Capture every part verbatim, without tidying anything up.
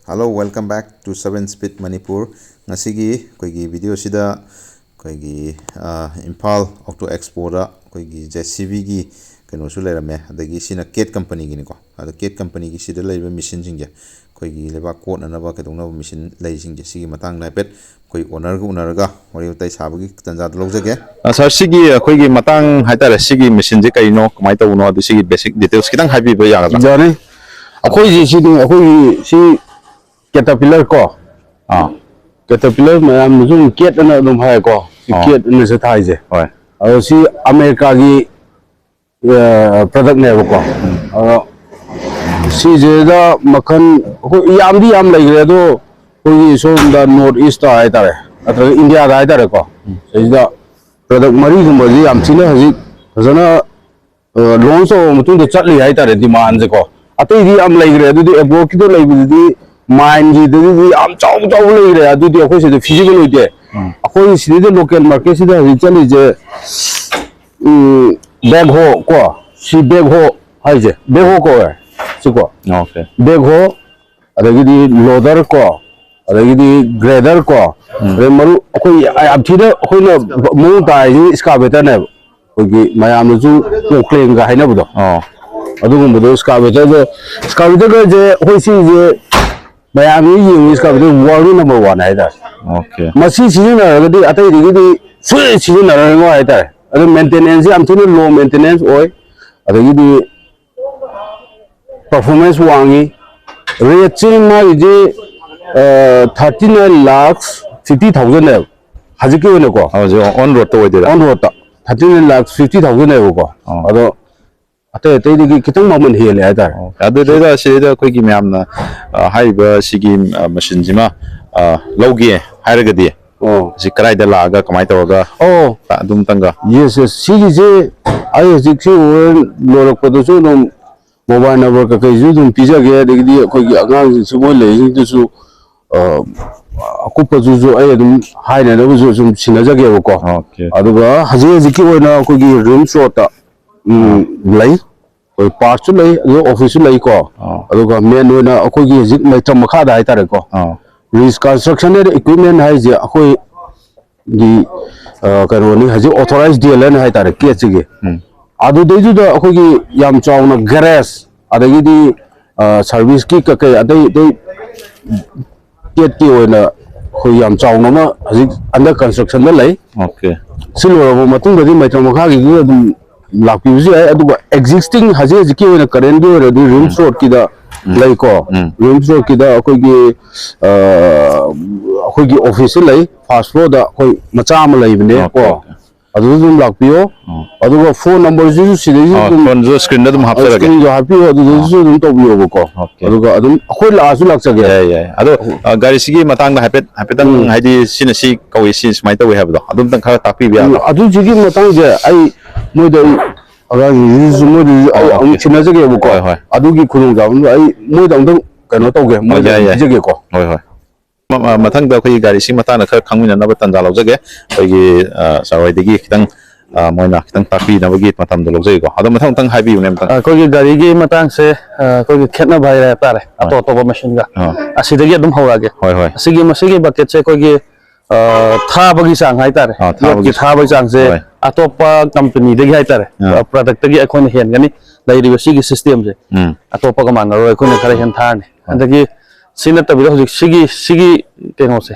Hello, welcome back to seven Speed Manipur. ꯉꯁꯤꯒꯤ ꯑꯩꯈꯣꯏꯒꯤ ꯚꯤꯗꯤꯑꯣꯁꯤꯗ ꯑꯩꯈꯣꯏꯒꯤ, ꯑ, ꯏꯝꯐꯥꯜ ꯑꯣꯇꯣ ꯑꯦꯛꯁꯄꯣꯗ ꯑꯩꯈꯣꯏꯒꯤ ꯖꯦ ꯁꯤ ꯕꯤꯒꯤ ꯀꯩꯅꯣꯁꯨ ꯂꯩꯔꯝꯃꯦ, ꯑꯗꯒꯤ ꯁꯤꯅ ꯀꯦꯠ ꯀꯝꯄꯅꯤꯒꯤꯅꯤꯀꯣ꯫ ꯑꯗꯣ ꯀꯦꯠ ꯀꯝꯄꯅꯤꯒꯤ ꯁꯤꯗ ꯂꯩꯔꯤꯕ ꯃꯦꯆꯤꯟꯁꯤꯡꯁꯦ, ꯑꯩꯈꯣꯏꯒꯤ ꯂꯩꯕꯥꯛ ꯀꯣꯠꯅꯅꯕ ꯀꯩꯗꯧꯅꯕ ꯃꯦꯆꯤꯟ ꯂꯩꯁꯤꯡꯁꯦ, ꯁꯤꯒꯤ ꯃꯇꯥꯡꯗ ꯍꯥꯏꯐꯦꯠ ꯑꯩꯈꯣꯏ ꯑꯣꯅꯔꯒ ꯎꯅꯔꯒ ꯋꯥꯔꯤ ꯋꯥꯇꯥꯏ ꯁꯥꯕꯒꯤ ꯇꯥꯟꯖꯥꯗꯣ ꯂꯧꯖꯒꯦ꯫ ꯑ, ꯁꯥꯔ, ꯁꯤꯒꯤ ꯑꯩꯈꯣꯏꯒꯤ ꯃꯇꯥꯡ ꯍꯥꯏꯇꯥꯔꯦ, ꯁꯤꯒꯤ ꯃꯦꯆꯤꯟꯁꯦ ꯀꯩꯅꯣ, ꯀꯃꯥꯏꯅ ꯇꯧꯕꯅꯣ, ꯑꯗꯨ ꯁꯤꯒꯤ ꯕꯦꯁꯤꯛ ꯗꯤꯇꯦꯜꯁ ꯈꯤꯇꯪ ꯍꯥꯏꯕꯤꯕ ꯌꯥꯒꯗ꯭ꯔꯥ? ꯌꯥꯅꯤ꯫ ꯑꯩꯈꯣꯏꯁꯤ ꯁꯤꯅꯤ, ꯑꯩꯈꯣꯏꯒꯤ ꯁꯤ ꯀꯦꯇꯔꯄꯤꯂꯔ ꯀꯣ꯫ ꯑꯥ꯫ ꯀꯦꯇꯔꯄꯤꯂꯔ ꯃꯌꯥꯝꯅꯁꯨ ꯑꯗꯨꯝ ꯀꯦꯠ ꯑꯅ ꯑꯗꯨꯝ ꯍꯥꯏꯀꯣ꯫ ꯁꯤ ꯑꯥ꯫ ꯀꯦꯠ ꯑꯅꯁꯨ ꯊꯥꯏꯁꯦ꯫ ꯍꯣꯏ꯫ ꯑꯗꯣ ꯁꯤ ꯑꯃꯦꯔꯤꯀꯥꯒꯤ, ꯑ, ꯄ꯭ꯔꯗꯛꯅꯦꯕꯀꯣ꯫ ꯎꯝ꯫ ꯑꯗꯣ ꯁꯤꯁꯤꯗ ꯃꯈꯜ ꯑꯩꯈꯣꯏ ꯌꯥꯝꯗꯤ ꯌꯥꯝ ꯂꯩꯈ꯭ꯔꯦ, ꯑꯗꯣ ꯑꯩꯈꯣꯏꯒꯤ ꯁꯣꯝꯗ ꯅꯣꯔꯠ ꯏꯁꯇ ꯍꯥꯏꯇꯥꯔꯦ, ꯅꯠꯇ꯭ꯔꯒ ꯏꯟꯗꯤꯌꯥꯗ ꯍꯥꯏꯇꯥꯔꯦꯀꯣ꯫ ꯎꯝ꯫ ꯁꯤꯗ ꯄ꯭ꯔꯗꯛ ꯃꯔꯤꯒꯨꯝꯕꯁꯤ ꯌꯥꯝ ꯊꯤꯅ ꯍꯧꯖꯤꯛ ꯐꯖꯅ, ꯑ, ꯂꯣꯟꯁ ꯇꯧꯔꯕ ꯃꯇꯨꯡꯗ ꯆꯠꯂꯤ ꯍꯥꯏꯇꯥꯔꯦ, ꯗꯤꯃꯥꯟꯁꯦꯀꯣ꯫ ꯑꯇꯩꯗꯤ ꯌꯥꯝ ꯂꯩꯈ꯭ꯔꯦ, ꯑꯗꯨꯗꯤ ꯑꯦꯕꯣꯔꯠꯀꯤꯗ ꯂꯩꯕꯗꯨꯗꯤ ꯃꯥꯏꯟꯒꯤꯗꯨꯗꯤ ꯌꯥꯝ ꯆꯥꯎ ꯆꯥꯎꯕ ꯂꯩꯈ꯭ꯔꯦ, ꯑꯗꯨꯗꯤ ꯑꯩꯈꯣꯏ ꯁꯤꯗ ꯐꯤꯖꯤꯕꯜ ꯑꯣꯏꯗꯦ꯫ ꯎꯝ꯫ ꯑꯩꯈꯣꯏ ꯁꯤꯗꯩꯗ ꯂꯣꯀꯦꯜ ꯃꯥꯔꯀꯦꯠꯁꯤꯗ ꯍꯧꯖꯤꯛ ꯆꯠꯂꯤꯁꯦ, ꯎꯝ, ꯕꯦꯛ ꯍꯣ ꯀꯣ, ꯁꯤ ꯕꯦꯛ ꯍꯣ ꯍꯥꯏꯁꯦ, ꯕꯦꯛ ꯍꯣ ꯀꯧꯋꯦ ꯁꯤꯀꯣ꯫ ꯑꯣꯀꯦ꯫ ꯕꯦꯛ ꯍꯣ, ꯑꯗꯒꯤꯗꯤ ꯂꯣꯗꯔ ꯀꯣ, ꯑꯗꯒꯤꯗꯤ ꯒ꯭ꯔꯦꯗꯔ ꯀꯣ, ꯎꯝ꯫ ꯑꯗꯩ ꯃꯔꯨ ꯑꯩꯈꯣꯏ ꯌꯥꯝ ꯊꯤꯅ ꯑꯩꯈꯣꯏꯅ ꯃꯑꯣꯡ ꯇꯥꯏꯁꯤ ꯏꯁꯀꯥꯕꯦꯇꯔꯅꯦꯕ꯫ ꯑꯩꯈꯣꯏꯒꯤ ꯃꯌꯥꯝꯅꯁꯨ ꯄꯣꯀ꯭ꯂꯦꯟꯒ ꯍꯥꯏꯅꯕꯗꯣ꯫ ꯑꯣ꯫ ꯑꯗꯨꯒꯨꯝꯕꯗꯣ ꯏꯁꯀꯥꯕꯦꯇꯔꯗꯣ, ꯏꯁꯀꯥꯕꯦꯇꯔꯒꯁꯦ ꯑꯩꯈꯣꯏ ꯁꯤꯁꯦ ꯃꯌꯥꯝꯅ ꯌꯦꯡꯉꯤ ꯏꯁꯀꯥꯕꯦꯇꯔ ꯋꯥꯔꯜꯒꯤ ꯅꯝꯕꯔ ꯋꯥꯟ ꯍꯥꯏꯇꯥꯔꯦ꯫ ꯑꯣꯀꯦ꯫ ꯃꯁꯤ ꯁꯤꯖꯤꯟꯅꯔꯒꯗꯤ ꯑꯇꯩꯗꯒꯤꯗꯤ ꯁꯨꯡꯍꯦꯟ ꯁꯤꯖꯤꯟꯅꯔꯣꯏꯉꯣ ꯍꯥꯏꯇꯥꯔꯦ꯫ ꯑꯗꯨ ꯃꯦꯟꯇꯦꯅꯦꯟꯁꯁꯦ ꯌꯥꯝ ꯊꯤꯅ ꯂꯣ ꯃꯦꯟꯇꯦꯅꯦꯟꯁ ꯑꯣꯏ꯫ ꯑꯗꯒꯤꯗꯤ ꯄꯔꯐꯣꯔꯃꯦꯟꯁ ꯋꯥꯡꯉꯤ꯫ ꯔꯦꯠꯁꯤ ꯃꯥꯒꯤꯁꯤ, ꯑ, thirty nine lakhs fifty thousand ꯅꯦꯕ ꯍꯧꯖꯤꯛꯀꯤ ꯑꯣꯏꯅꯀꯣ꯫ ꯍꯧꯖꯤꯛ ꯑꯣꯟ ꯔꯣꯗꯇ ꯑꯣꯏꯗꯣꯏꯔꯥ? ꯑꯣꯟ ꯔꯣꯗꯇ thirty nine lakhs fifty thousand ꯅꯦꯕꯀꯣ꯫ ꯑꯣ꯫ ꯑꯗꯣ ꯑꯇꯩ ꯑꯇꯩꯗꯒꯤ ꯈꯤꯇꯪ ꯃꯃꯜ ꯍꯦꯜꯂꯦ ꯍꯥꯏꯇꯥꯔꯦ꯫ ꯑꯣ, ꯑꯗꯨꯗꯩꯗ ꯁꯤꯗꯩꯗ ꯑꯩꯈꯣꯏꯒꯤ ꯃꯌꯥꯝꯅ, ꯑ, ꯍꯥꯏꯔꯤꯕ ꯁꯤꯒꯤ, ꯑ, ꯃꯦꯆꯤꯟꯁꯤꯃ, ꯑ, ꯂꯧꯒꯦ ꯍꯥꯏꯔꯒꯗꯤ ꯑꯣ꯫ ꯁꯤ ꯀꯗꯥꯏꯗ ꯂꯥꯛꯑꯒ ꯀꯃꯥꯏꯅ ꯇꯧꯔꯒ ꯑꯣ꯫ ꯑꯗꯨꯝꯇꯪꯒ? Yes, yes. ꯁꯤꯒꯤꯁꯦ ꯑꯩ ꯍꯧꯖꯤꯛꯁꯤ ꯍꯣꯔꯦꯟ ꯂꯣꯏꯔꯛꯄꯗꯁꯨ ꯑꯗꯨꯝ ꯃꯣꯕꯥꯏꯜ ꯅꯝꯕꯔ ꯀꯩꯀꯩꯁꯨ ꯑꯗꯨꯝ ꯄꯤꯖꯒꯦ, ꯑꯗꯒꯤꯗꯤ ꯑꯩꯈꯣꯏꯒꯤ ꯑꯉꯥꯡꯁꯤꯡꯁꯨ ꯃꯣꯏ ꯂꯩꯔꯤꯁꯤꯡꯗꯨꯁꯨ, ꯑ, ꯑꯀꯨꯞꯄꯗꯨꯁꯨ ꯑꯩ ꯑꯗꯨꯝ ꯍꯥꯏꯅꯅꯕꯁꯨ ꯁꯨꯝ ꯁꯤꯟꯅꯖꯒꯦꯕꯀꯣ꯫ ꯑꯣꯀꯦ꯫ ꯑꯗꯨꯒ ꯍꯧꯖꯤꯛ ꯍꯧꯖꯤꯛꯀꯤ ꯑꯣꯏꯅ ꯑꯩꯈꯣꯏꯒꯤ ꯔꯤꯝꯁ ꯔꯣꯗꯇ, ꯎꯝ, ꯑꯥ꯫ ꯂꯩ꯫ ꯑꯩꯈꯣꯏ ꯄꯥꯔꯠꯁꯨ ꯂꯩ, ꯑꯗꯨꯒ ꯑꯣꯐꯤꯁꯁꯨ ꯂꯩꯀꯣ꯫ ꯑꯥ꯫ ꯑꯗꯨꯒ ꯃꯦꯟ ꯑꯣꯏꯅ ꯑꯩꯈꯣꯏꯒꯤ ꯍꯧꯖꯤꯛ ꯂꯩꯇ꯭ꯔꯝ ꯃꯈꯥꯗ ꯍꯥꯏꯇꯥꯔꯦꯀꯣ, ꯑꯥ꯫ ꯔꯤꯁ ꯀꯟꯁꯇ꯭ꯔꯛꯁꯟ ꯑꯦꯟ ꯏꯀ꯭ꯋꯤꯞꯃꯦꯟ ꯍꯥꯏꯁꯦ ꯑꯩꯈꯣꯏꯒꯤ, ꯑ, ꯀꯩꯅꯣꯅꯤ, ꯍꯧꯖꯤꯛ ꯑꯣꯊꯣꯔꯥꯏꯁ ꯗꯤꯂꯔꯅꯤ ꯍꯥꯏꯇꯥꯔꯦ, ꯀꯦꯠꯁꯤꯒꯤ꯫ ꯎꯝ꯫ ꯑꯗꯨꯗꯩꯗꯨꯗ ꯑꯩꯈꯣꯏꯒꯤ ꯌꯥꯝ ꯆꯥꯎꯅ ꯒꯦꯔꯦꯖ, ꯑꯗꯒꯤꯗꯤ, ꯑ, ꯁꯥꯔꯚꯤꯁꯀꯤ ꯀꯩꯀꯩ ꯑꯇꯩ ꯑꯇꯩ ꯀꯦꯠꯀꯤ ꯑꯣꯏꯅ ꯑꯩꯈꯣꯏ ꯌꯥꯝ ꯆꯥꯎꯅ ꯑꯃ ꯍꯧꯖꯤꯛ ꯑꯟꯗꯔ ꯀꯟꯁꯇ꯭ꯔꯛꯁꯟꯗ ꯂꯩ꯫ ꯑꯣꯀꯦ꯫ ꯁꯤ ꯂꯣꯏꯔꯕ ꯃꯇꯨꯡꯗꯗꯤ ꯃꯩꯇ꯭ꯔꯝ ꯃꯈꯥꯒꯤꯗꯨꯗ ꯑꯗꯨꯝ ꯂꯥꯛꯄꯤꯕꯁꯨ ꯌꯥꯏ꯫ ꯑꯗꯨꯒ ꯑꯦꯛꯖꯤꯁꯇꯤꯡ ꯍꯧꯖꯤꯛ ꯍꯧꯖꯤꯛꯀꯤ ꯑꯣꯏꯅ ꯀꯔꯦꯟꯒꯤ ꯑꯣꯏꯅꯗꯤ ꯔꯤꯝꯁ ꯎꯝ꯫ ꯔꯣꯗꯀꯤꯗ ꯎꯝ꯫ ꯂꯩꯀꯣ꯫ ꯎꯝ꯫ ꯔꯤꯝꯁ ꯔꯣꯗꯀꯤꯗ ꯑꯩꯈꯣꯏꯒꯤ, ꯑ, ꯑꯩꯈꯣꯏꯒꯤ ꯑꯣꯐꯤꯁꯁꯨ ꯂꯩ, ꯐꯥꯔꯁ ꯐ꯭ꯂꯣꯔꯗ ꯑꯩꯈꯣꯏ ꯃꯆꯥ ꯑꯃ ꯂꯩꯕꯅꯦ ꯑꯣꯀꯦ, ꯀꯣ꯫ ꯑꯣꯀꯦ꯫ ꯑꯗꯨꯗ ꯑꯗꯨꯝ ꯂꯥꯛꯄꯤꯌꯣ꯫ ꯎꯝ꯫ ꯑꯗꯨꯒ ꯐꯣꯟ ꯅꯝꯕꯔꯁꯤꯁꯨ ꯁꯤꯗꯩꯁꯨ ꯑꯥ, ꯑꯗꯨꯝ, ꯐꯣꯟꯁꯨ ꯁ꯭ꯀ꯭ꯔꯤꯟꯗ ꯑꯗꯨꯝ ꯑ, ꯍꯥꯞꯆꯔꯒꯦ꯫ ꯁ꯭ꯀ꯭ꯔꯤꯟꯁꯨ ꯍꯥꯞꯄꯤꯌꯣ, ꯑꯗꯨꯗꯁꯨ ꯑꯥ꯫ ꯑꯗꯨꯝ ꯇꯧꯕꯤꯌꯣꯕꯀꯣ꯫ ꯑꯣꯀꯦ꯫ ꯑꯗꯨꯒ ꯑꯗꯨꯝ ꯑꯩꯈꯣꯏ ꯂꯥꯛꯑꯁꯨ ꯂꯥꯛꯆꯒꯦ꯫ ꯌꯥꯏ, ꯌꯥꯏ꯫ ꯑꯗꯣ, ꯑ, ꯒꯥꯔꯤꯁꯤꯒꯤ ꯃꯇꯥꯡꯗ ꯍꯥꯏꯐꯦꯠ, ꯍꯥꯏꯐꯦꯠꯇꯪ ꯎꯝ꯫ ꯍꯥꯏꯗꯤ ꯁꯤꯅ ꯁꯤ ꯀꯧꯏ, ꯁꯤ ꯁꯨꯃꯥꯏꯅ ꯇꯧꯏ ꯍꯥꯏꯕꯗꯣ ꯑꯗꯨꯝꯇꯪ ꯈꯔ ꯇꯥꯛꯄꯤꯕ ꯎꯝ, ꯌꯥꯒꯗ꯭ꯔꯣ? ꯑꯗꯨꯁꯤꯒꯤ ꯃꯇꯥꯡꯁꯦ ꯑꯩ ꯃꯣꯏꯗ ꯑꯩ ꯑꯉꯥꯡꯁꯤꯡꯁꯤꯁꯨ ꯃꯣꯏꯗꯁꯨ ꯑꯩ ꯑꯣ, ꯑꯃꯨꯛ ꯑꯣꯀꯦ꯫ ꯁꯤꯟꯅꯖꯒꯦꯕꯀꯣ꯫ ꯍꯣꯏ, ꯍꯣꯏ꯫ ꯑꯗꯨꯒꯤ ꯈꯨꯗꯣꯡꯆꯥꯕꯗꯨ ꯑꯩ ꯃꯣꯏꯗ ꯑꯃꯨꯛꯇꯪ ꯀꯩꯅꯣ ꯇꯧꯒꯦ, ꯑꯣ, ꯃꯣꯏꯗ ꯌꯥꯏ, ꯑꯗꯨꯝ ꯌꯥꯏ꯫ ꯄꯤꯖꯒꯦꯀꯣ꯫ ꯍꯣꯏ, ꯍꯣꯏ꯫ ꯃ-, ꯃ-, ꯃꯊꯪꯗ ꯑꯩꯈꯣꯏꯒꯤ ꯒꯥꯔꯤꯁꯤꯒꯤ ꯃꯇꯥꯡꯗ ꯈꯔ ꯈꯪꯃꯤꯟꯅꯅꯕ ꯇꯥꯟꯖꯥ ꯂꯧꯖꯒꯦ꯫ ꯑꯩꯈꯣꯏꯒꯤ, ꯑ, ꯁꯥꯔ ꯍꯣꯏꯗꯒꯤ ꯈꯤꯇꯪ, ꯑ, ꯃꯣꯏꯅ ꯈꯤꯇꯪ ꯇꯥꯛꯄꯤꯅꯕꯒꯤ ꯃꯇꯝꯗꯣ ꯂꯧꯖꯒꯦꯀꯣ꯫ ꯑꯗꯣ ꯃꯊꯪ ꯃꯊꯪ ꯍꯥꯏꯕꯤꯌꯨꯅꯦ, ꯃꯊꯪ꯫ ꯑꯩꯈꯣꯏꯒꯤ ꯒꯥꯔꯤꯒꯤ ꯃꯇꯥꯡꯁꯦ, ꯑ, ꯑꯩꯈꯣꯏꯒꯤ ꯈꯦꯠꯅꯕ ꯍꯥꯏꯔꯦ ꯍꯥꯏꯇꯥꯔꯦ, ꯍꯣꯏ꯫ ꯑꯇꯣꯞ ꯑꯇꯣꯞꯄ ꯃꯦꯁꯤꯟꯒ꯫ ꯑꯥ꯫ ꯑꯁꯤꯗꯒꯤ ꯑꯗꯨꯝ ꯍꯧꯔꯛꯑꯒꯦ꯫ ꯍꯣꯏ, ꯍꯣꯏ꯫ ꯑꯁꯤꯒꯤ, ꯃꯁꯤꯒꯤ ꯕꯛꯀꯦꯠꯁꯦ ꯑꯩꯈꯣꯏꯒꯤ, ꯑ, ꯊꯥꯕꯒꯤ ꯆꯥꯡ ꯍꯥꯏꯇꯥꯔꯦ, ꯑꯥ, ꯊꯥꯕꯒꯤ ꯌꯣꯠꯀꯤ ꯊꯥꯕꯒꯤ ꯆꯥꯡꯁꯦ ꯍꯣꯏ꯫ ꯑꯇꯣꯞꯄ ꯀꯝꯄꯅꯤꯗꯒꯤ ꯍꯥꯏꯇꯥꯔꯦ, ꯑꯥ꯫ ꯑ, ꯄ꯭ꯔꯗꯛꯇꯒꯤ ꯑꯩꯈꯣꯏꯅ ꯍꯦꯟꯒꯅꯤ꯫ ꯂꯩꯔꯤꯕ ꯁꯤꯒꯤ ꯁꯤꯁꯇꯦꯝꯁꯦ ꯎꯝ꯫ ꯑꯇꯣꯞꯄꯒ ꯃꯥꯟꯅꯔꯣꯏ, ꯑꯩꯈꯣꯏꯅ ꯈꯔ ꯍꯦꯟꯅ ꯊꯥꯔꯅꯤ꯫ ꯍꯣꯏ꯫ ꯑꯗꯒꯤ ꯁꯤ ꯅꯠꯇꯕꯤꯗ ꯍꯧꯖꯤꯛ ꯁꯤꯒꯤ, ꯁꯤꯒꯤ ꯀꯩꯅꯣꯁꯦ,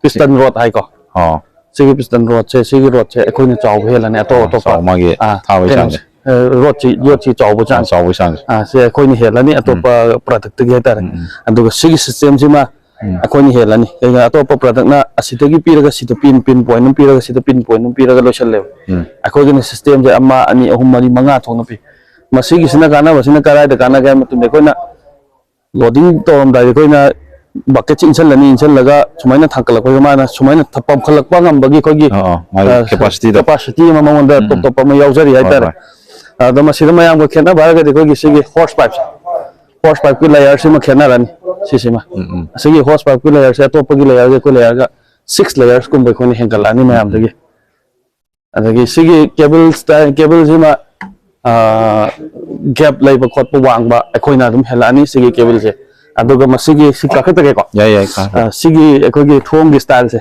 ꯄꯤꯁꯇꯟ ꯔꯣꯗ ꯍꯥꯏꯀꯣ꯫ ꯑꯣ꯫ ꯁꯤꯒꯤ ꯄꯤꯁꯇꯟ ꯔꯣꯗꯁꯦ, ꯁꯤꯒꯤ ꯔꯣꯗꯁꯦ ꯑꯩꯈꯣꯏꯅ ꯆꯥꯎꯕ ꯍꯦꯜꯂꯅꯤ ꯑꯇꯣꯞ ꯑꯣ, ꯑꯇꯣꯞꯄ꯫ ꯆꯥꯎ-, ꯃꯥꯒꯤ ꯑꯥ, ꯊꯥꯕꯒꯤ ꯀꯩꯅꯣꯁꯦ, ꯆꯥꯡꯁꯦ꯫ ꯑ, ꯔꯣꯗꯁꯤ, ꯑꯥ꯫ ꯌꯣꯠꯁꯤ ꯆꯥꯎꯕ ꯑꯥ, ꯆꯥꯡꯁꯦ꯫ ꯆꯥꯎꯕꯒꯤ ꯆꯥꯡꯁꯦ꯫ ꯑꯥ, ꯁꯤ ꯑꯩꯈꯣꯏꯅ ꯍꯦꯜꯂꯅꯤ ꯎꯝ꯫ ꯑꯇꯣꯞꯄ ꯄ꯭ꯔꯗꯛꯇꯒꯤ ꯍꯥꯏꯇꯥꯔꯦ꯫ ꯎꯝ, ꯎꯝ꯫ ꯑꯗꯨꯒ ꯁꯤꯒꯤ ꯁꯤꯁꯇꯦꯝꯁꯤꯃ ꯎꯝ꯫ ꯑꯩꯈꯣꯏꯅ ꯍꯦꯜꯂꯅꯤ꯫ ꯀꯩꯒꯤꯅꯣ, ꯑꯇꯣꯞꯄ ꯄ꯭ꯔꯗꯛꯅ ꯑꯁꯤꯗꯒꯤ ꯄꯤꯔꯒ ꯁꯤꯗ ꯄꯤꯟ, ꯄꯤꯟ ꯄꯣꯏꯟ ꯑꯃ ꯄꯤꯔꯒ ꯁꯤꯗ ꯄꯤꯟ ꯄꯣꯏꯟ ꯑꯃ ꯄꯤꯔꯒ ꯂꯣꯏꯁꯜꯂꯦꯕ꯫ ꯎꯝ꯫ ꯑꯩꯈꯣꯏꯒꯤꯅ ꯁꯤꯁꯇꯦꯝꯁꯦ ꯑꯃ, ꯑꯅꯤ, ꯑꯍꯨꯝ, ꯃꯔꯤ, ꯃꯉꯥ ꯊꯣꯛꯅ ꯄꯤ꯫ ꯃꯁꯤꯒꯤꯁꯤꯅ ꯀꯥꯟꯅꯕꯁꯤꯅ ꯀꯗꯥꯏꯗ ꯀꯥꯟꯅꯒꯦ ꯍꯥꯏꯕ ꯃꯇꯝꯗ, ꯑꯩꯈꯣꯏꯅ ꯂꯣꯗꯤꯡ ꯇꯧꯔꯝꯗꯥꯏꯗ ꯑꯩꯈꯣꯏꯅ ꯕꯛꯀꯦꯠꯁꯤ ꯏꯟꯁꯤꯜꯂꯅꯤ, ꯏꯟꯁꯤꯜꯂꯒ ꯁꯨꯃꯥꯏꯅ ꯊꯥꯡꯀꯠꯂꯛꯄꯁꯦ ꯃꯥꯅ ꯁꯨꯃꯥꯏꯅ ꯊ-, ꯄꯝꯈꯠꯂꯛꯄ ꯉꯝꯕꯒꯤ ꯑꯩꯈꯣꯏꯒꯤ, ꯑꯥ, ꯑꯥ, ꯃꯥꯒꯤ ꯑꯥ, ꯀꯦꯄꯥꯁꯤꯇꯤꯗꯣ꯫ ꯀꯦꯄꯥꯁꯤꯇꯤ ꯑꯃ ꯃꯉꯣꯟꯗ ꯎꯝ, ꯇꯣꯞ ꯎꯝ꯫ ꯇꯣꯞꯄ ꯑꯃ ꯌꯥꯎꯖꯔꯤ ꯍꯣꯏ, ꯍꯥꯏꯇꯥꯔꯦ꯫ ꯍꯣꯏ꯫ ꯑꯗꯣ ꯃꯁꯤꯗ ꯃꯌꯥꯝꯒ ꯈꯦꯠꯅꯕ ꯍꯥꯏꯔꯒꯗꯤ ꯑꯩꯈꯣꯏꯒꯤ ꯁꯤꯒꯤ ꯍꯣꯔꯁ ꯄꯥꯏꯞꯁꯦ, ꯍꯣꯔꯁ ꯄꯥꯏꯞꯀꯤ ꯂꯦꯌꯔꯁꯤꯃ ꯈꯦꯠꯅꯔꯅꯤ꯫ ꯁꯤꯁꯤꯃ, ꯎꯝ, ꯎꯝ꯫ ꯑꯁꯤꯒꯤ ꯍꯣꯔꯁ ꯄꯥꯏꯞꯀꯤ ꯂꯦꯌꯔꯁꯦ ꯑꯇꯣꯞꯄꯒꯤ ꯂꯦꯌꯔꯒ ꯑꯩꯈꯣꯏ ꯂꯦꯌꯔꯒ ꯁꯤꯛꯁ ꯂꯦꯌꯔꯁꯀꯨꯝꯕ ꯑꯩꯈꯣꯏꯅ ꯍꯦꯟꯒꯠꯂꯛꯑꯅꯤ ꯎꯝ, ꯎꯝ꯫ ꯃꯌꯥꯝꯗꯒꯤ꯫ ꯑꯗꯒꯤ ꯁꯤꯒꯤ ꯀꯦꯕꯜ ꯁ꯭ꯇꯥꯏ-, ꯀꯦꯕꯜꯁꯤꯃ, ꯑꯥ, ꯒꯦꯞ ꯂꯩꯕ ꯈꯣꯠꯄ ꯋꯥꯡꯕ ꯑꯩꯈꯣꯏꯅ ꯑꯗꯨꯝ ꯍꯦꯜꯂꯛꯑꯅꯤ ꯁꯤꯒꯤ ꯀꯦꯕꯜꯁꯦ꯫ ꯑꯗꯨꯒ ꯃꯁꯤꯒꯤ ꯁꯤ ꯀꯥꯈꯠꯇꯒꯦꯀꯣ꯫ ꯌꯥꯏ ꯌꯥꯏ ꯀꯥ ꯑ, ꯁꯤꯒꯤ ꯑꯩꯈꯣꯏꯒꯤ ꯊꯣꯡꯒꯤ ꯁ꯭ꯇꯥꯏꯜꯁꯦ,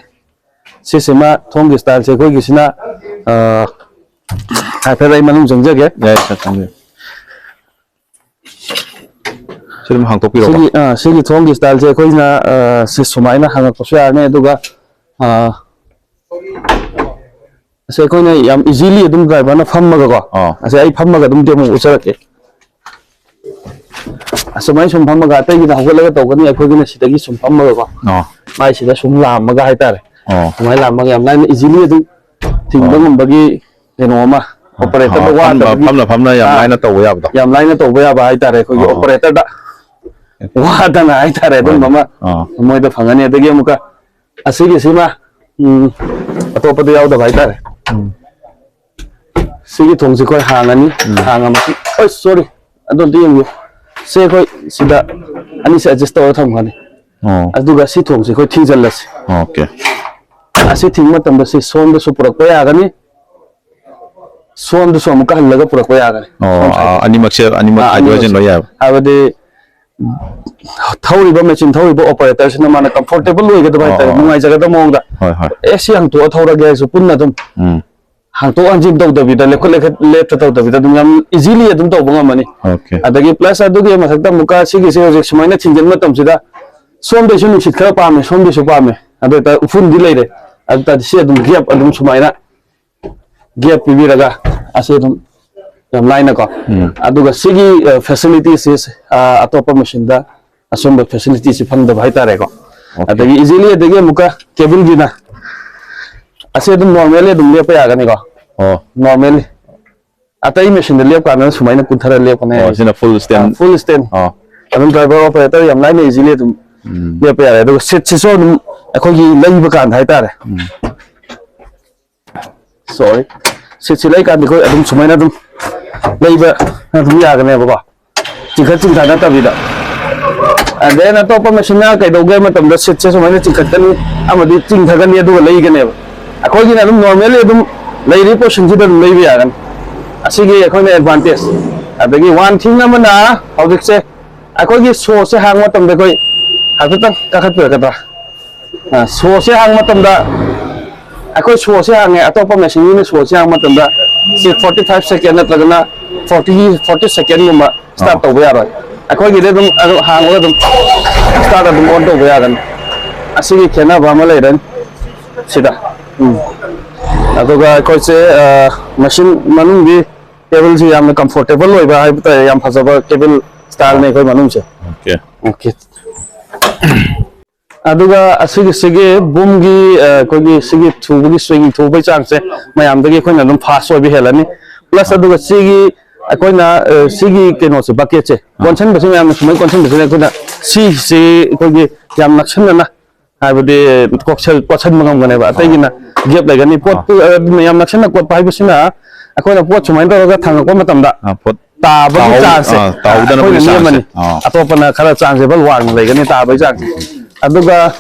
ꯁꯤꯁꯤꯃ ꯊꯣꯡꯒꯤ ꯁ꯭ꯇꯥꯏꯜꯁꯦ ꯑꯩꯈꯣꯏꯒꯤꯁꯤꯅ, ꯑ, ꯍꯥꯏꯐꯦꯠ ꯑꯩ ꯃꯅꯨꯡ ꯆꯪꯖꯒꯦ꯫ ꯌꯥꯏ ꯁꯥꯔ ꯆꯪꯕꯤꯌꯨ꯫ ꯁꯤ ꯑꯗꯨꯝ ꯍꯥꯡꯇꯣꯛꯄꯤꯔꯣꯀꯣ꯫ ꯁꯤꯒꯤ ꯑ, ꯁꯤꯒꯤ ꯊꯣꯡꯒꯤ ꯁ꯭ꯇꯥꯏꯜꯁꯦ ꯑꯩꯈꯣꯏꯅ, ꯑ, ꯁꯤ ꯁꯨꯃꯥꯏꯅ ꯍꯥꯡꯉꯛꯄꯁꯨ ꯌꯥꯔꯅꯤ꯫ ꯑꯗꯨꯒ, ꯑ, ꯑꯁꯤ ꯑꯩꯈꯣꯏꯅ ꯌꯥꯝ ꯏꯖꯤꯂꯤ ꯑꯗꯨꯝ ꯗ꯭ꯔꯥꯏꯚꯔꯅ ꯐꯝꯃꯒꯀꯣ꯫ ꯑꯥ꯫ ꯑꯁꯤ ꯑꯩ ꯐꯝꯃꯒ ꯑꯗꯨꯝ ꯗꯦꯃꯣ ꯎꯠꯆꯔꯛꯀꯦ꯫ ꯑꯁꯨꯃꯥꯏꯅ ꯁꯨꯝ ꯐꯝꯃꯒ ꯑꯇꯩꯒꯤꯅ ꯍꯧꯒꯠꯂꯒ ꯇꯧꯒꯅꯤ, ꯑꯩꯈꯣꯏꯒꯤꯅ ꯁꯤꯗꯒꯤ ꯁꯨꯝ ꯐꯝꯃꯒꯀꯣ꯫ ꯑꯥ꯫ ꯃꯥꯏꯁꯤꯗ ꯁꯨꯝ ꯂꯥꯝꯃꯒ ꯍꯥꯏꯇꯥꯔꯦ꯫ ꯑꯥ꯫ ꯁꯨꯃꯥꯏꯅ ꯂꯥꯝꯃꯒ ꯌꯥꯝ ꯂꯥꯏꯅ ꯏꯖꯤꯂꯤ ꯑꯗꯨꯝ ꯊꯤꯡꯕ ꯑꯥ꯫ ꯉꯝꯕꯒꯤ ꯀꯩꯅꯣ ꯑꯃ, ꯑꯣꯄꯔꯦꯇꯔꯗ ꯑꯥ, ꯐꯝꯅ ꯋꯥꯗꯕꯒꯤ꯫ ꯐꯝꯅ ꯐꯝꯅ ꯌꯥꯝ ꯑꯥ꯫ ꯂꯥꯏꯅ ꯇꯧꯕ ꯌꯥꯕꯗꯣ꯫ ꯌꯥꯝ ꯂꯥꯏꯅ ꯇꯧꯕ ꯌꯥꯕ ꯍꯥꯏꯇꯥꯔꯦ ꯑꯩꯈꯣꯏꯒꯤ ꯑꯥ꯫ ꯑꯣꯄꯔꯦꯇꯔꯗ ꯋꯥꯗꯅ ꯍꯥꯏꯇꯥꯔꯦ ꯑꯗꯨꯝꯕ ꯑꯃ ꯑꯥ꯫ ꯃꯣꯏꯗ ꯐꯪꯒꯅꯤ꯫ ꯑꯗꯒꯤ ꯑꯃꯨꯛꯀ ꯑꯁꯤꯒꯤꯁꯤꯃ, ꯎꯝ, ꯑꯇꯣꯞꯄꯗ ꯌꯥꯎꯗꯕ ꯍꯥꯏꯇꯥꯔꯦ꯫ ꯎꯝ꯫ ꯁꯤꯒꯤ ꯊꯣꯡꯁꯤ ꯑꯩꯈꯣꯏ ꯍꯥꯡꯉꯅꯤ꯫ ꯎꯝ꯫ ꯍꯥꯡꯉ ꯃꯇꯨꯡ, ꯑꯣꯏ, ꯁꯣꯔꯤ, ꯑꯗꯨ ꯑꯝꯇ ꯌꯦꯡꯕꯤꯌꯨ꯫ ꯁꯤ ꯑꯩꯈꯣꯏ ꯁꯤꯗ ꯑꯅꯤꯁꯦ ꯑꯦꯗꯖꯁ ꯇꯧꯔꯒ ꯊꯝꯒꯅꯤ꯫ ꯑꯣ꯫ ꯑꯗꯨꯒ ꯁꯤ ꯊꯣꯡꯁꯤ ꯑꯩꯈꯣꯏ ꯊꯤꯡꯖꯤꯜꯂꯁꯤ꯫ ꯑꯣꯀꯦ꯫ ꯑꯁꯤ ꯊꯤꯡꯕ ꯃꯇꯝꯗ ꯁꯤ ꯁꯣꯝꯗꯁꯨ ꯄꯨꯔꯛꯄ ꯌꯥꯒꯅꯤ, ꯁꯣꯝꯗꯁꯨ ꯑꯃꯨꯛꯀ ꯍꯜꯂꯒ ꯄꯨꯔꯛꯄ ꯌꯥꯒꯅꯤ꯫ ꯑꯣ, ꯁꯣꯝ ꯁꯥꯏꯠꯇ꯫ ꯑꯥ, ꯑꯅꯤꯃꯛꯁꯦ, ꯑꯅꯤꯃꯛ ꯑꯥ, ꯍꯥꯏꯗꯤ ꯑꯅꯤꯃꯛꯁꯦ꯫ ꯂꯣꯏ ꯌꯥꯏꯕ꯫ ꯍꯥꯏꯕꯗꯤ ꯊꯧꯔꯤꯕ ꯃꯦꯆꯤꯟ ꯊꯧꯔꯤꯕ ꯑꯣꯄꯔꯦꯇꯔꯁꯤꯅ ꯃꯥꯅ ꯀꯝꯐꯣꯔꯇꯦꯕꯜ ꯑꯣꯏꯒꯗꯕ ꯍꯥꯏꯇꯥꯔꯦ, ꯑꯣ꯫ ꯅꯨꯡꯉꯥꯏꯖꯒꯗꯕ ꯃꯑꯣꯡꯗ꯫ ꯍꯣꯏ, ꯍꯣꯏ꯫ ꯑꯦ, ꯁꯤ ꯍꯥꯡꯇꯣꯛꯑ ꯊꯧꯔꯒꯦ ꯍꯥꯏꯔꯁꯨ ꯄꯨꯟꯅ ꯑꯗꯨꯝ ꯎꯝ꯫ ꯍꯥꯡꯇꯣꯛ ꯍꯥꯡꯖꯤꯟ ꯇꯧꯗꯕꯤꯗ, ꯂꯦꯞꯈꯠ ꯂꯦꯞꯈꯠ ꯂꯦꯞꯇ ꯇꯧꯗꯕꯤꯗ ꯑꯗꯨꯝ ꯌꯥꯝ ꯏꯖꯤꯂꯤ ꯑꯗꯨꯝ ꯇꯧꯕ ꯉꯝꯃꯅꯤ꯫ ꯑꯣꯀꯦ꯫ ꯑꯗꯒꯤ ꯄ꯭ꯂꯁ ꯑꯗꯨꯒꯤ ꯃꯊꯛꯇ ꯑꯃꯨꯛꯀ ꯁꯤꯒꯤꯁꯦ ꯍꯧꯖꯤꯛ ꯁꯨꯃꯥꯏꯅ ꯊꯤꯡꯖꯤꯟꯕ ꯃꯇꯝꯁꯤꯗ ꯁꯣꯝꯗꯩꯁꯨ ꯅꯨꯡꯁꯤꯠ ꯈꯔ ꯄꯥꯝꯃꯦ, ꯁꯣꯝꯗꯩꯁꯨ ꯄꯥꯝꯃꯦ, ꯑꯗꯨ ꯑꯣꯏꯇꯥꯔꯗꯤ ꯎꯐꯨꯟꯗꯤ ꯂꯩꯔꯦ꯫ ꯑꯗꯨ ꯇꯥꯔꯗꯤ ꯁꯤ ꯑꯗꯨꯝ ꯒꯦꯞ ꯑꯗꯨꯝ ꯁꯨꯃꯥꯏꯅ ꯒꯦꯞ ꯄꯤꯕꯤꯔꯒ ꯑꯁꯤ ꯑꯗꯨꯝ ꯌꯥꯝ ꯂꯥꯏꯅꯀꯣ꯫ ꯎꯝ꯫ ꯑꯗꯨꯒ ꯁꯤꯒꯤ, ꯑ, ꯐꯦꯁꯤꯂꯤꯇꯤꯁꯤ, ꯑ, ꯑꯇꯣꯞꯄ ꯃꯦꯆꯤꯟꯗ ꯑꯁꯨꯝꯕ ꯐꯦꯁꯤꯂꯤꯇꯤꯁꯤ ꯐꯪꯗꯕ ꯍꯥꯏꯇꯥꯔꯦꯀꯣ꯫ ꯑꯣꯀꯦ꯫ ꯑꯗꯒꯤ ꯏꯖꯤꯂꯤ, ꯑꯗꯒꯤ ꯑꯃꯨꯛꯀ ꯀꯦꯕꯜꯒꯤꯅ ꯑꯁꯤ ꯑꯗꯨꯝ ꯅꯣꯔꯃꯦꯜꯂꯤ ꯑꯗꯨꯝ ꯂꯦꯞꯄ ꯌꯥꯒꯅꯤꯀꯣ꯫ ꯑꯣ꯫ ꯅꯣꯔꯃꯦꯜꯂꯤ꯫ ꯑꯇꯩ ꯃꯦꯆꯤꯟꯗ ꯂꯦꯞꯀꯥꯟꯗ ꯁꯨꯃꯥꯏꯅ ꯀꯨꯟꯊꯔ ꯂꯦꯞꯀꯅꯤ꯫ ꯑꯣ, ꯁꯤꯅ ꯐꯨꯜ ꯁ꯭ꯇꯦꯟ꯫ ꯑ, ꯐꯨꯜ ꯁ꯭ꯇꯦꯟ꯫ ꯑꯣ꯫ ꯑꯗꯨꯝ ꯗ꯭ꯔꯥꯏꯚꯔ ꯑꯣꯄꯔꯦꯇꯔ ꯌꯥꯝ ꯂꯥꯏꯅ ꯏꯖꯤꯂꯤ ꯑꯗꯨꯝ ꯎꯝ꯫ ꯂꯦꯞꯄ ꯌꯥꯔꯦ꯫ ꯑꯗꯨꯒ ꯁꯤꯠꯁꯤꯁꯨ ꯑꯗꯨꯝ ꯑꯩꯈꯣꯏꯒꯤ ꯂꯩꯕ ꯀꯥꯟꯗ ꯍꯥꯏꯇꯥꯔꯦ꯫ ꯎꯝ꯫ ꯁꯣꯔꯤ꯫ ꯁꯤꯠꯁꯤ ꯂꯩꯀꯥꯟꯗ ꯑꯩꯈꯣꯏ ꯑꯗꯨꯝ ꯁꯨꯃꯥꯏꯅ ꯑꯗꯨꯝ ꯂꯩꯕ ꯑꯗꯨꯝ ꯌꯥꯒꯅꯦꯕꯀꯣ꯫ ꯆꯤꯡꯈꯠ ꯆꯤꯡꯊ ꯅꯠꯇꯕꯤꯗ꯫ ꯑꯗꯩ ꯑꯇꯣꯞꯄ ꯃꯦꯆꯤꯟꯅ ꯀꯩꯗꯧꯒꯦ ꯃꯇꯝꯗ ꯁꯤꯠꯁꯦ ꯁꯨꯃꯥꯏꯅ ꯆꯤꯡꯈꯠꯀꯅꯤ ꯑꯃꯗꯤ ꯆꯤꯡꯊꯒꯅꯤ ꯑꯗꯨꯒ ꯂꯩꯒꯅꯦꯕ꯫ ꯑꯩꯈꯣꯏꯒꯤꯅ ꯑꯗꯨꯝ ꯅꯣꯔꯃꯦꯜꯂꯤ ꯑꯗꯨꯝ ꯂꯩꯔꯤꯕ ꯄꯣꯖꯤꯁꯟꯁꯤꯗ ꯑꯗꯨꯝ ꯂꯩꯕ ꯌꯥꯒꯅꯤ꯫ ꯑꯁꯤꯒꯤ ꯑꯩꯈꯣꯏꯅ ꯑꯦꯗꯚꯥꯟꯇꯦꯖ꯫ ꯑꯗꯒꯤ ꯋꯥꯟ ꯊꯤꯡ ꯑꯃꯅ ꯍꯧꯖꯤꯛꯁꯦ ꯑꯩꯈꯣꯏꯒꯤ ꯁꯣꯁꯦ ꯍꯥꯡꯕ ꯃꯇꯝꯗ ꯑꯩꯈꯣꯏ ꯍꯥꯏꯐꯦꯠꯇꯪ ꯀꯥꯈꯠꯄꯤꯔꯛꯀꯗ꯭ꯔꯥ? ꯁꯣꯁꯦ ꯍꯥꯡꯕ ꯃꯇꯝꯗ ꯑꯩꯈꯣꯏ ꯁꯣꯁꯦ ꯍꯥꯡꯉꯦ, ꯑꯇꯣꯞꯄ ꯃꯦꯆꯤꯟꯒꯤꯅ ꯁꯣꯁꯦ ꯍꯥꯡꯕ ꯃꯇꯝꯗ ꯁꯤ ꯐꯣꯔꯇꯤ ꯐꯥꯏꯚ ꯁꯦꯀꯦꯟ ꯅꯠꯇ꯭ꯔꯒꯅ ꯐꯣꯔꯇꯤ ꯐꯣꯔꯇꯤ ꯁꯦꯀꯦꯟꯒꯨꯝꯕ ꯁ꯭ꯇꯥꯔꯠ ꯑꯥ꯫ ꯇꯧꯕ ꯌꯥꯔꯣꯏ꯫ ꯑꯩꯈꯣꯏꯒꯤꯗꯤ ꯑꯗꯨꯝ ꯑꯗꯨꯝ ꯍꯥꯡꯉꯒ ꯑꯗꯨꯝ ꯁ꯭ꯇꯥꯔꯠ ꯑꯗꯨꯝ ꯑꯣꯟ ꯇꯧꯕ ꯌꯥꯒꯅꯤ꯫ ꯑꯁꯤꯒꯤ ꯈꯦꯠꯅꯕ ꯑꯃ ꯂꯩꯔꯅꯤ ꯁꯤꯗ꯫ ꯎꯝ꯫ ꯑꯗꯨꯒ ꯑꯩꯈꯣꯏꯁꯦ, ꯑ, ꯃꯦꯆꯤꯟ ꯃꯅꯨꯡꯒꯤ ꯀꯦꯕꯜꯁꯤ ꯌꯥꯝꯅ ꯀꯝꯐꯣꯔꯇꯦꯕꯜ ꯑꯣꯏꯕ ꯍꯥꯏꯕ ꯇꯥꯔꯦ, ꯌꯥꯝ ꯐꯖꯕ ꯀꯦꯕꯜ ꯁ꯭ꯇꯥꯏꯜꯅꯤ ꯑꯩꯈꯣꯏ ꯃꯅꯨꯡꯁꯦ꯫ ꯑꯣꯀꯦ꯫ ꯑꯣꯀꯦ꯫ ꯑꯗꯨꯒ ꯑꯁꯤꯒꯤ, ꯁꯤꯒꯤ ꯕꯨꯝꯒꯤ, ꯑ, ꯑꯩꯈꯣꯏꯒꯤ ꯁꯤꯒꯤ ꯊꯨꯕꯒꯤ ꯁ꯭ꯋꯤꯡ ꯊꯨꯕꯒꯤ ꯆꯥꯡꯁꯦ ꯃꯌꯥꯝꯗꯒꯤ ꯑꯩꯈꯣꯏꯅ ꯑꯗꯨꯝ ꯐꯥꯁ ꯑꯣꯏꯕ ꯍꯦꯜꯂꯅꯤ꯫ ꯄ꯭ꯂꯁ ꯑꯗꯨꯒ ꯁꯤꯒꯤ ꯑꯩꯈꯣꯏꯅ, ꯑ, ꯁꯤꯒꯤ ꯀꯩꯅꯣꯁꯦ, ꯕꯛꯀꯦꯠꯁꯦ ꯑꯥ꯫ ꯀꯣꯟꯁꯤꯟꯕꯁꯦ, ꯃꯌꯥꯝꯅ ꯁꯨꯃꯥꯏꯅ ꯀꯣꯟꯁꯤꯟꯕꯁꯤꯅ ꯑꯩꯈꯣꯏꯅ ꯁꯤꯁꯦ ꯑꯩꯈꯣꯏꯒꯤ ꯌꯥꯝ ꯅꯛꯁꯤꯟꯅꯅ, ꯍꯥꯏꯕꯗꯤ ꯀꯣꯛꯁꯜ-, ꯀꯣꯠꯁꯟꯕ ꯉꯝꯒꯅꯦꯕ꯫ ꯑꯇꯩꯒꯤꯅ ꯒꯦꯞ ꯂꯩꯒꯅꯤ꯫ ꯄꯣꯠ, ꯑꯥ꯫ ꯑ, ꯌꯥꯝ ꯅꯛꯁꯤꯟꯅ ꯀꯣꯠꯄ ꯍꯥꯏꯕꯁꯤꯅ ꯑꯩꯈꯣꯏꯅ ꯄꯣꯠ ꯁꯨꯃꯥꯏꯅ ꯇꯧꯔꯒ ꯊꯥꯡꯉꯛꯄ ꯃꯇꯝꯗ ꯑꯥ, ꯄꯣꯠ ꯇꯥꯕꯒꯤ ꯇꯥꯍꯧ-, ꯆꯥꯡꯁꯦ, ꯑꯥ, ꯑꯥ, ꯇꯥꯍꯧꯗꯅꯕꯒꯤ ꯑꯩꯈꯣꯏꯅ ꯆꯥꯡꯁꯦ꯫ ꯅꯦꯝꯃꯅꯤ꯫ ꯑꯥ꯫ ꯑꯇꯣꯞꯄꯅ ꯈꯔ ꯆꯥꯡꯁꯦ ꯐꯜ ꯋꯥꯡꯅ ꯂꯩꯒꯅꯤ ꯇꯥꯕꯒꯤ ꯆꯥꯡꯁꯦ꯫ ꯑꯗꯨꯒ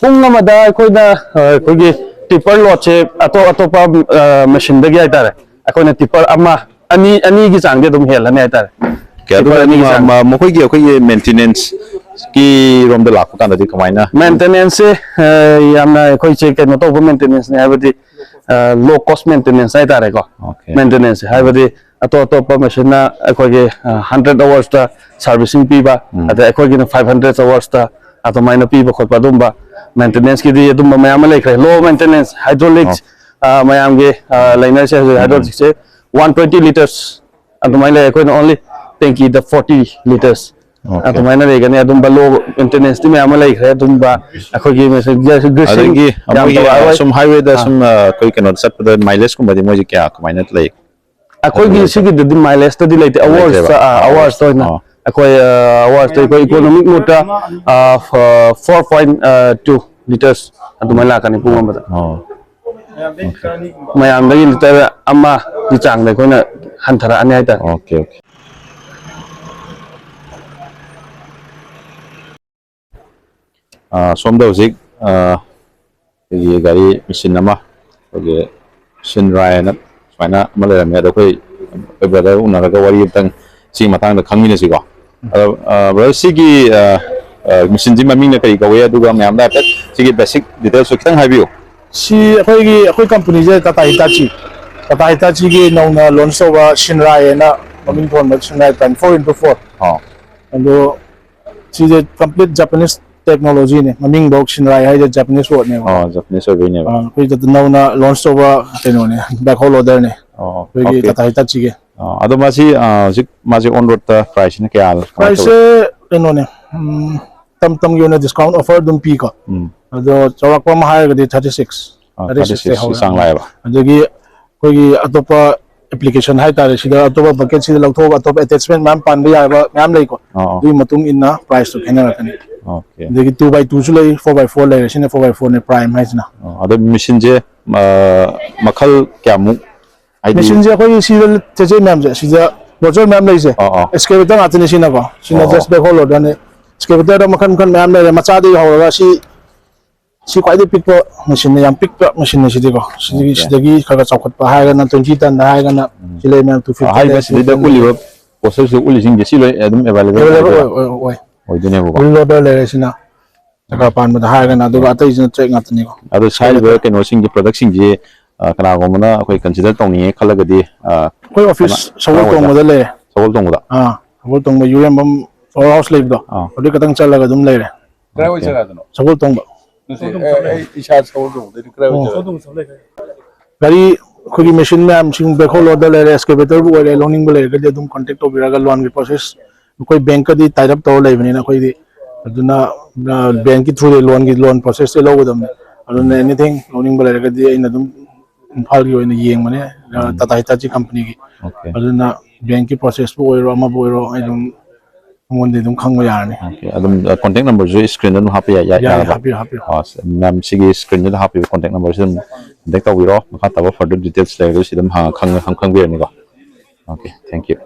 ꯄꯨꯡ ꯑꯃꯗ ꯑꯩꯈꯣꯏꯅ, ꯑ, ꯑꯩꯈꯣꯏꯒꯤ ꯇꯤꯞꯄꯔ ꯂꯣꯗꯁꯦ ꯑꯇꯣꯞ ꯑꯇꯣꯞꯄ, ꯑ, ꯃꯦꯆꯤꯟꯗꯒꯤ ꯍꯥꯏꯇꯥꯔꯦ, ꯑꯩꯈꯣꯏꯅ ꯇꯤꯞꯄꯔ ꯑꯃ, ꯑꯅꯤ, ꯑꯅꯤꯒꯤ ꯆꯥꯡꯗꯤ ꯑꯗꯨꯝ ꯍꯦꯜꯂꯅꯤ ꯍꯥꯏꯇꯥꯔꯦ꯫ ꯑꯣꯀꯦ, ꯑꯗꯨꯒ ꯇꯤꯞꯄꯔ ꯑꯅꯤꯒꯤ ꯃ-, ꯆꯥꯡ꯫ ꯃ-, ꯃꯈꯣꯏꯒꯤ ꯑꯩꯈꯣꯏꯒꯤ ꯃꯦꯟꯇꯦꯅꯦꯟꯁꯀꯤ ꯔꯣꯝꯗ ꯂꯥꯛꯄ ꯀꯥꯟꯗꯗꯤ ꯀꯃꯥꯏꯅ? ꯃꯦꯟꯇꯦꯅꯦꯟꯁꯁꯦ, ꯑ, ꯌꯥꯝꯅ ꯑꯩꯈꯣꯏꯁꯦ ꯀꯩꯅꯣ ꯇꯧꯕ ꯃꯦꯟꯇꯦꯅꯦꯟꯁꯅꯦ, ꯍꯥꯏꯕꯗꯤ, ꯑ, low cost maintenance ꯍꯥꯏꯇꯥꯔꯦꯀꯣ꯫ ꯑꯣꯀꯦ꯫ ꯃꯦꯟꯇꯦꯅꯦꯟꯁꯁꯦ, ꯍꯥꯏꯕꯗꯤ ꯑꯇꯣꯞ ꯑꯇꯣꯞꯄ ꯃꯦꯆꯤꯟꯅ ꯑꯩꯈꯣꯏꯒꯤ, ꯑ, ꯍꯟꯗ꯭ꯔꯦꯠ ꯑꯋꯥꯔꯁꯇ ꯁꯥꯔꯚꯤꯁꯤꯡ ꯄꯤꯕ, ꯎꯝ꯫ ꯑꯗꯩ ꯑꯩꯈꯣꯏꯒꯤꯅ ꯐꯥꯏꯚ ꯍꯟꯗ꯭ꯔꯦꯠ ꯑꯋꯥꯔꯁꯇ ꯑꯗꯨꯃꯥꯏꯅ ꯄꯤꯕ ꯈꯣꯠꯄ, ꯑꯗꯨꯝꯕ ꯃꯦꯟꯇꯦꯅꯦꯟꯁꯀꯤꯗꯤ ꯑꯗꯨꯝꯕ ꯃꯌꯥꯝ ꯑꯃ ꯂꯩꯈ꯭ꯔꯦ꯫ Low maintenance, hydraulics, okay. ꯑ, ꯃꯌꯥꯝꯒꯤ, ꯑ, ꯎꯝ꯫ ꯂꯩꯅꯔꯤꯁꯦ ꯍꯧꯖꯤꯛ ꯎꯝ꯫ Hydraulics ꯁꯦ ꯋꯥꯟ ꯇ꯭ꯋꯦꯟꯇꯤ ꯂꯤꯇꯔꯁ ꯑꯗꯨꯃꯥꯏꯅ ꯂꯩ꯫ ꯑꯩꯈꯣꯏꯅ only ꯇꯦꯡꯀꯤꯗ ꯐꯣꯔꯇꯤ ꯂꯤꯇꯔꯁ ꯑꯣꯀꯦ꯫ ꯑꯗꯨꯃꯥꯏꯅ ꯂꯩꯒꯅꯤ꯫ ꯑꯗꯨꯝꯕ low maintenance ꯇꯤ ꯃꯌꯥꯝ ꯑꯃ ꯂꯩꯈ꯭ꯔꯦ꯫ ꯑꯗꯨꯝꯕ ꯑꯩꯈꯣꯏꯒꯤ ꯒ꯭ꯔꯤꯁꯤꯡ ꯑꯗꯒꯤ ꯌꯥꯝ ꯃꯣꯏꯒꯤ, ꯇꯧꯔꯛꯑꯔꯣꯏ꯫ ꯁꯨꯝ highway ꯗ ꯑꯥ꯫ ꯁꯨꯝ, ꯑ, ꯑꯩꯈꯣꯏ ꯀꯩꯅꯣꯗ ꯆꯠꯄꯗ mileage ꯀꯨꯝꯕꯗꯤ ꯃꯣꯏꯁꯦ ꯀꯌꯥ ꯀꯃꯥꯏꯅ ꯂꯩ? ꯑꯩꯈꯣꯏꯒꯤ ꯁꯤꯒꯤꯗꯗꯤ mileage ꯇꯗꯤ ꯂꯩꯇꯦ꯫ Hours ꯂꯩꯇꯦꯕ? ꯇ, ꯑꯥ, hours ꯇ ꯑꯣꯏꯅ ꯑꯥ꯫ ꯑꯩꯈꯣꯏ, ꯑ, hours ꯇ ꯑꯩꯈꯣꯏ economic mode ꯇ, ꯑ, ꯐ-, ꯐꯣꯔ ꯄꯣꯏꯟ ꯇꯨ ꯂꯤꯇꯔꯁ ꯑꯗꯨꯃꯥꯏꯅ ꯂꯥꯛꯀꯅꯤ ꯄꯨꯡ ꯑꯃꯗ꯫ ꯑꯣ꯫ ꯃꯌꯥꯝꯗꯒꯤ ꯂꯤꯇꯔ ꯑꯃꯒꯤ ꯆꯥꯡꯗ ꯑꯩꯈꯣꯏꯅ ꯍꯟꯊꯔꯛꯑꯅꯤ ꯍꯥꯏꯇꯥꯔꯦ꯫ Okay, okay. ꯑ, ꯁꯣꯝꯗ ꯍꯧꯖꯤꯛ, ꯑ, ꯑꯩꯈꯣꯏꯒꯤ ꯒꯥꯔꯤ ꯃꯦꯆꯤꯟ ꯑꯃ, ꯑꯩꯈꯣꯏꯒꯤ ꯁꯤꯟ ꯔꯥꯏ ꯍꯥꯏꯅ ꯁꯨꯃꯥꯏꯅ ꯑꯃ ꯂꯩꯔꯝꯃꯦ꯫ ꯑꯗꯣ ꯑꯩꯈꯣꯏ, ꯑꯩꯈꯣꯏ brother ꯎꯅꯔꯒ ꯋꯥꯔꯤ ꯑꯝꯇꯪ ꯁꯤꯒꯤ ꯃꯇꯥꯡꯗ ꯈꯪꯃꯤꯟꯅꯁꯤꯀꯣ꯫ ꯑꯗꯣ, ꯑ, brother, ꯁꯤꯒꯤ, ꯑ, ꯑ, machineꯁꯤ ꯃꯃꯤꯡꯅ ꯀꯔꯤ ꯀꯧꯏ? ꯑꯗꯨꯒ ꯃꯌꯥꯝꯗ ꯍꯥꯏꯐꯦꯠ ꯁꯤꯒꯤ basic detailsꯁꯨ ꯈꯤꯇꯪ ꯍꯥꯏꯕꯤꯌꯨ꯫ ꯁꯤ ꯑꯩꯈꯣꯏꯒꯤ, ꯑꯩꯈꯣꯏ companyꯁꯦ Tata Hitachi, Tata Hitachiꯒꯤ ꯅꯧꯅ launch ꯇꯧꯕ Shinrai ꯍꯥꯏꯅ ꯃꯃꯤꯡ ꯊꯣꯟꯕ Shinrai Prime four into four꯫ ꯑꯣ꯫ ꯑꯗꯣ ꯁꯤꯁꯦ complete Japanese technologyꯅꯦ, ꯃꯃꯤꯡꯐꯧ Shinrai ꯍꯥꯏꯁꯦ Japanese wordꯅꯦꯕ꯫ ꯑꯣ, Japanese ꯑꯣꯏꯕꯩꯅꯦꯕ꯫ ꯑ, ꯑꯩꯈꯣꯏ ꯅꯧꯅ launch ꯇꯧꯕ ꯀꯩꯅꯣꯅꯦ, backhoe loaderꯅꯦ ꯑꯣ, ꯑꯩꯈꯣꯏꯒꯤ okay꯫ Tata Hitachiꯒꯤ꯫ ꯑ, ꯑꯗꯣ ꯃꯥꯁꯤ, ꯑ, ꯍꯧꯖꯤꯛ ꯃꯥꯁꯤ on roadꯇ priceꯁꯤꯅ ꯀꯌꯥ, ꯀꯃꯥꯏꯅ ꯇꯧꯏ? Priceꯁꯦ ꯀꯩꯅꯣꯅꯦ, ꯎꯝ, ꯇꯝ ꯇꯝꯒꯤ ꯑꯣꯏꯅ discount offer ꯑꯗꯨꯝ ꯄꯤꯀꯣ꯫ ꯎꯝ꯫ ꯑꯗꯣ ꯆꯥꯎꯔꯥꯛꯄ ꯑꯃ ꯍꯥꯏꯔꯒꯗꯤ thirty six, ꯑ, thirty six ꯊꯥꯔꯇꯤ ꯁꯤꯛꯁꯀꯤ ꯍꯧꯔꯦ꯫ ꯆꯥꯡ ꯂꯥꯛꯑꯦꯕ꯫ ꯑꯗꯒꯤ ꯑꯩꯈꯣꯏꯒꯤ ꯑꯇꯣꯞꯄ application ꯍꯥꯏꯇꯥꯔꯦ, ꯁꯤꯗ ꯑꯇꯣꯞꯄ bucketꯁꯤꯗ ꯂꯧꯊꯣꯛꯑꯒ ꯑꯇꯣꯞꯄ attachment ꯃꯌꯥꯝ ꯄꯥꯟꯕ ꯌꯥꯕ ꯃꯌꯥꯝ ꯂꯩꯀꯣ꯫ ꯑ, ꯑ꯫ ꯑꯗꯨꯒꯤ ꯃꯇꯨꯡ ꯏꯟꯅ priceꯇꯣ ꯈꯦꯠꯅꯔꯛꯀꯅꯤ꯫ Okay꯫ ꯑꯗꯒꯤ two by twoꯁꯨ ꯂꯩ, four by four ꯂꯩꯔꯦ, ꯁꯤꯅ four by fourꯅꯦ Prime ꯍꯥꯏꯁꯤꯅ꯫ ꯑ, ꯑꯗꯣ machineꯁꯦ, ꯑ, ꯃꯈꯜ ꯀꯌꯥꯃꯨꯛ, ꯍꯥꯏꯗꯤ? Machineꯁꯦ ꯑꯩꯈꯣꯏꯒꯤ ꯁꯤꯗ ꯆꯦꯆꯦ ꯃꯌꯥꯝꯁꯦ, ꯁꯤꯗ brochure ꯃꯌꯥꯝ ꯂꯩꯁꯦ, ꯑ, ꯑ꯫ Excavator ꯉꯥꯛꯇꯅꯤ ꯁꯤꯅꯀꯣ꯫ ꯁꯤꯅ ꯑ, ꯑ꯫ Just backhoe loaderꯅꯦ꯫ Excavatorꯗ ꯃꯈꯜ ꯃꯈꯜ ꯃꯌꯥꯝ ꯂꯩꯔꯦ, ꯃꯆꯥꯗꯒꯤ ꯍꯧꯔꯒ ꯁꯤ ꯁꯤ ꯈ꯭ꯋꯥꯏꯗꯒꯤ ꯄꯤꯛꯄ machineꯅꯦ, ꯌꯥꯝ ꯄꯤꯛꯄ machineꯅꯦ ꯁꯤꯗꯤꯀꯣ꯫ ꯁꯤꯗꯒꯤ, ꯑꯣꯀꯦ꯫ ꯁꯤꯗꯒꯤ ꯈꯔ ꯈꯔ ꯆꯥꯎꯈꯠꯄ ꯍꯥꯏꯔꯒꯅ twenty tonꯗ ꯍꯥꯏꯔꯒꯅ ꯎꯝ꯫ ꯁꯤ ꯂꯩ ꯃꯌꯥꯝ, two fifty ꯍꯥꯏꯔꯤꯕ ꯂꯩ, ꯁꯤꯗꯩꯗ two ten ꯂꯩ꯫ ꯎꯠꯂꯤꯕ posterꯁꯤꯗ ꯎꯠꯂꯤꯁꯤꯡꯁꯦ ꯁꯤ ꯂꯣꯏ ꯑꯗꯨꯝ available available ꯑꯣꯏꯗꯣꯏꯔꯥ? ꯑꯣꯏ, ꯑꯣꯏ, ꯑꯣꯏ꯫ ꯑꯣꯏꯗꯣꯏꯅꯦꯕꯀꯣ꯫ Wheel loader ꯂꯩꯔꯦ ꯁꯤꯅ꯫ ꯆꯀꯥ ꯄꯥꯟꯕꯗ ꯍꯥꯏꯔꯒꯅ, ꯑꯗꯨꯒ ꯑꯣꯀꯦ꯫ ꯑꯇꯩꯁꯤꯅ track ꯉꯥꯛꯇꯅꯤꯀꯣ꯫ ꯑꯗꯣ ꯁꯤ ꯍꯥꯏꯔꯤꯕ ꯀꯩꯅꯣꯁꯤꯡꯁꯦ, productꯁꯤꯡꯁꯦ, ꯑ, ꯀꯅꯥꯒꯨꯝꯕꯅ ꯑꯩꯈꯣꯏ consider ꯇꯧꯅꯤꯡꯉꯦ ꯈꯜꯂꯒꯗꯤ, ꯑ, ꯑꯩꯈꯣꯏ office ꯀꯅꯥ-, ꯁꯒꯣꯜ ꯀꯅꯥ ꯑꯣꯏꯗ-, ꯇꯣꯡꯕꯗ ꯂꯩꯔꯦ꯫ ꯁꯒꯣꯜ ꯇꯣꯡꯕꯗ? ꯑꯥ, ꯁꯒꯣꯜ ꯇꯣꯡꯕ ꯌꯨꯔꯦꯝꯕꯝ power house ꯂꯩꯕꯗꯣ, ꯑꯥ꯫ ꯑꯗꯨꯒꯤ ꯈꯤꯇꯪ ꯆꯠꯂꯒ ꯑꯗꯨꯝ ꯂꯩꯔꯦ꯫ ꯀꯗꯥꯏꯋꯥꯏ ꯑꯣꯀꯦ꯫ ꯖꯒꯥꯗꯅꯣ? ꯁꯒꯣꯜ ꯇꯣꯡꯕ꯫ ꯅꯠꯇꯦ, ꯑꯩ, ꯑꯩ ꯏꯁꯥ ꯁꯒꯣꯜ ꯇꯣꯡꯕꯗꯩꯗꯤ ꯀꯗꯥꯏꯋꯥꯏ ꯑꯣ꯫ ꯖꯒꯥꯗꯅꯣ? ꯒꯥꯔꯤ ꯑꯩꯈꯣꯏꯒꯤ machine ꯃꯌꯥꯝꯁꯤꯡ, backhoe loader ꯂꯩꯔꯦ, excavatorꯕꯨ ꯑꯣꯏꯔꯦ, ꯂꯧꯅꯤꯡꯕ ꯂꯩꯔꯒꯗꯤ ꯑꯗꯨꯝ contact ꯇꯧꯕꯤꯔꯒ loanꯒꯤ process, ꯑꯩꯈꯣꯏ bankꯀꯗꯤ tie up ꯇꯧꯔ ꯂꯩꯕꯅꯤꯅ ꯑꯩꯈꯣꯏꯗꯤ, ꯑꯗꯨꯅ, ꯑ, bankꯀꯤ throughꯗ loanꯒꯤ, loan processꯇ ꯂꯧꯒꯗꯕꯅꯦ꯫ ꯑꯗꯨꯅ ꯎꯝ꯫ Anything ꯂꯧꯅꯤꯡꯕ ꯂꯩꯔꯒꯗꯤ ꯑꯩꯅ ꯑꯗꯨꯝ ꯏꯝꯐꯥꯜꯒꯤ ꯑꯣꯏꯅ ꯌꯦꯡꯕꯅꯦ, ꯎꯝ꯫ Tata Hitachi companyꯒꯤ꯫ ꯑꯣꯀꯦ꯫ ꯑꯗꯨꯅ bankꯀꯤ processꯄꯨ ꯑꯣꯏꯔꯣ, ꯑꯃꯕꯨ ꯑꯣꯏꯔꯣ, ꯑꯩ ꯑꯗꯨꯝ, ꯑꯩꯉꯣꯟꯗ ꯑꯗꯨꯝ ꯈꯪꯕ ꯌꯥꯔꯅꯤ꯫ ꯑꯣꯀꯦ꯫ ꯑꯗꯨꯝ, ꯑ, contact numberꯁꯨ screenꯗ ꯑꯗꯨꯝ ꯍꯥꯞꯄ ꯌꯥ-, ꯌꯥ-, ꯌꯥꯏ, ꯌꯥꯔꯕ? ꯍꯥꯞꯄꯤꯌꯨ, ꯍꯥꯞꯄꯤꯌꯨ꯫ ꯑ, ꯁ-, ꯃꯌꯥꯝ ꯁꯤꯒꯤ screenꯗꯨꯗ ꯍꯥꯞꯄꯤꯕ contact numberꯁꯤꯗ ꯑꯗꯨꯝ contact ꯇꯧꯕꯤꯔꯣ꯫ ꯃꯈꯥ ꯇꯥꯕ further details ꯂꯩꯔꯒꯁꯨ ꯑꯗꯨꯝ ꯍꯪ-, ꯈꯪ-, ꯈꯪ-, ꯈꯪꯕꯤꯔꯅꯤꯀꯣ꯫ Okay, thank you꯫